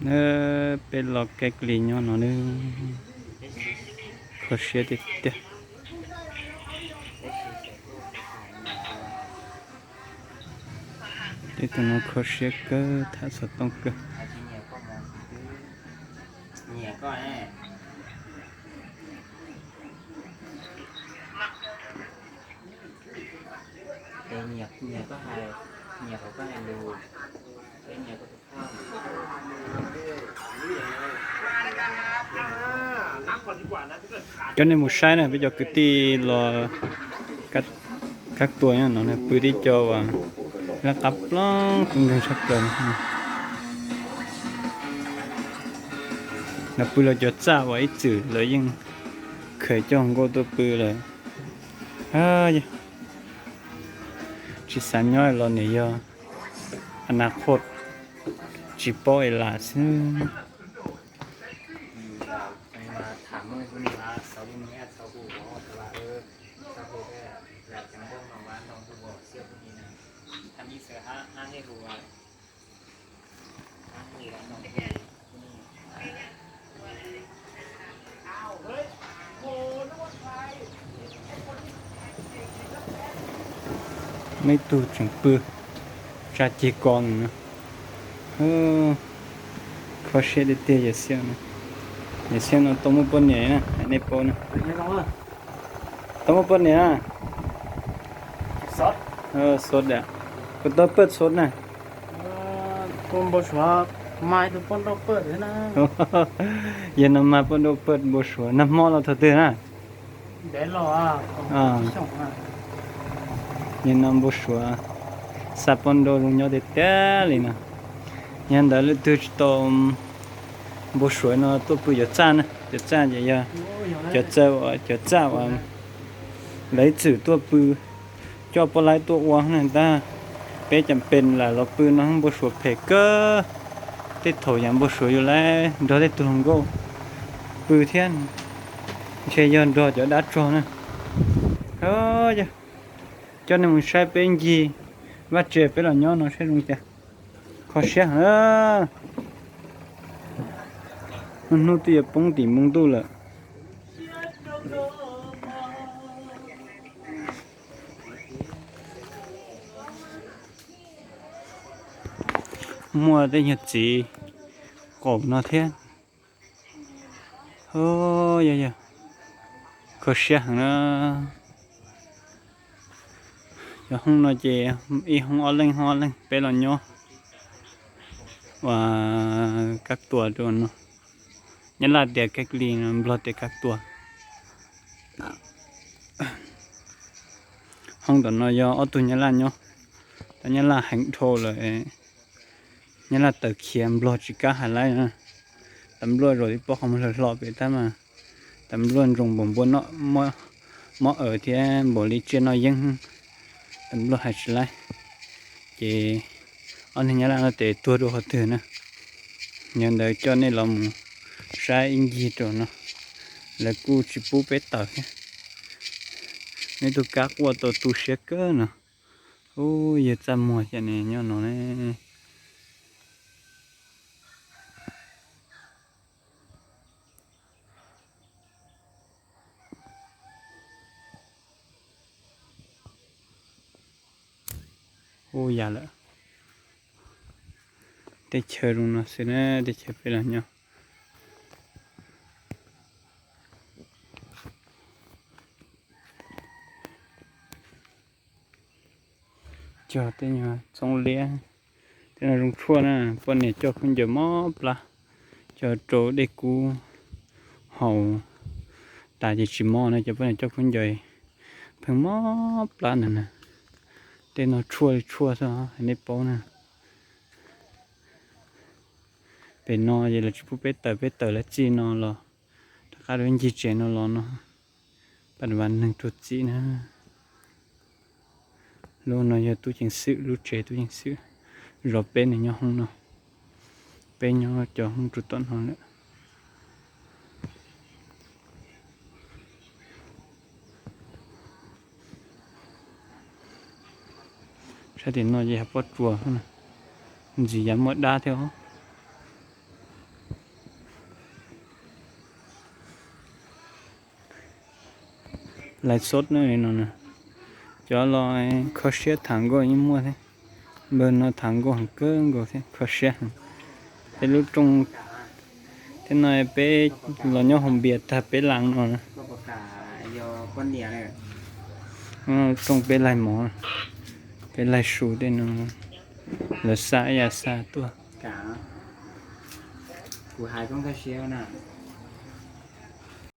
Na, peb los Kav Lis nyob no na, kho siab tiag tiag. Tej tug no kho siab kawg, tham xov tooj kawg. Coj nej mus saib na, peb cov kwv tij los kab tua no pw tib co uas laj qab ploog kub nkeeg tshaj plaws. Lawv pw los cov txaj uas ib txwm lawv yeej khaws coj hluas nkauj tuaj pw lawm. Tsis xav nyob los nws yog a na qhoj tsis paub es lam xwb. Muaj ib tug tseem pw tsa ceg ko no. Kho siab tiag tiag, yawm Xiab no tau muaj poj niam na, hais nej paub na. Tau muaj poj niam na. Xov dam, kuv tau pawj xov na. Yog no mas poj nrauj pawj npau suav nag hmo los thaum twg na? Yog no npau suav xa poj nrauj zoo nyob tiag tiag li no. Yog ntawd leej twg tsis tau npau suav no tuaj pw cov txaj na, cov txaj ces yog cov txaj uas lawv ib txwm tuaj pw, coj poj laib tuaj ua na ntag. Peb cas pes lam los pw no npau suav phem kawg. Tej thaum yam npau suav yus laib nrog tej tug hluas nkauj pw thiab, ntshe yog nrog cov dab tsog na. Yog, coj nej mus saib peb ncig vaj tse peb los nyob no saib zoo cas. Kho siab heev. Hnub twb yuav poob tim npoo ntuj lawm. Muaj tej nyuag txiv qaum no thiab. Yog, yog, kho siab heev na. Cov hoob no ces ib hoob ob leeg, hoob ob leeg peb los nyob ua kab tua rau no. Nyab laj tias kab li, nplog tias kab tua. Hoob tom no yog ob tug nyab laj nyob, tab nyab laj heev dhau lawm. Nyab laj tawm khiav nplog tsis kam hais lawm. Tas npluaj zaum ib pob qhov muag hlo hlo pem tab mas tas npluaj ntsoog npaum npua mob awm thiab npaum li tsiaj noj yeeb. Tas npluaj hais tsis lawm. Ces ob niag nyab laj no tes tuag rau qhov twg na? Yog ntawd coj nej los mus saib ib ncig rau no, lawv kuj tsis pub peb tawm thiab. Neb tus kab quaj tau tu siab kawg no. Ub, yawg txaj muag xyov ne nyob no ne. Ub, yam lawm. Teb chaws zoo no xwb na, teb chaws peb los nyob. Cog tej nyuag txoov liab, tej no zoo tshuaj na, poj niam coj khaub ncaws mob plab, coj rau dej kub haus tas ces tsis mob na, cov poj niam coj khaub ncaws pheej mob plab ntawd na. Tej no tshuaj li tshuaj xwb, nej paub na. Pem no ces lawv tsis pub peb tawm, peb tawm lawv txij no los rov qab rau ncig tsev no los no, pab vas neeg raug txim na. Lub no yog tub ceev xwm lub tsev, tub ceev xwm zov peb nws nyob hoob no. Peb nyob cov hoob rau tom no lawm. Sab tim no ces yog pob tsuas, ntxim yav muaj dab thiab os. Laij xob no, cov los kho siab tham nkauj yeej muaj thiab. Npawg no tham nkauj heev kawg nkaus thiab kho siab. Peb lub rooj, thiab no peb los nyob haus npias tag peb leeg no. Rooj peb laig mov, peb laig su tej no, lawv xa ib yam xa tuaj. Kuv hais koj nkag siab na.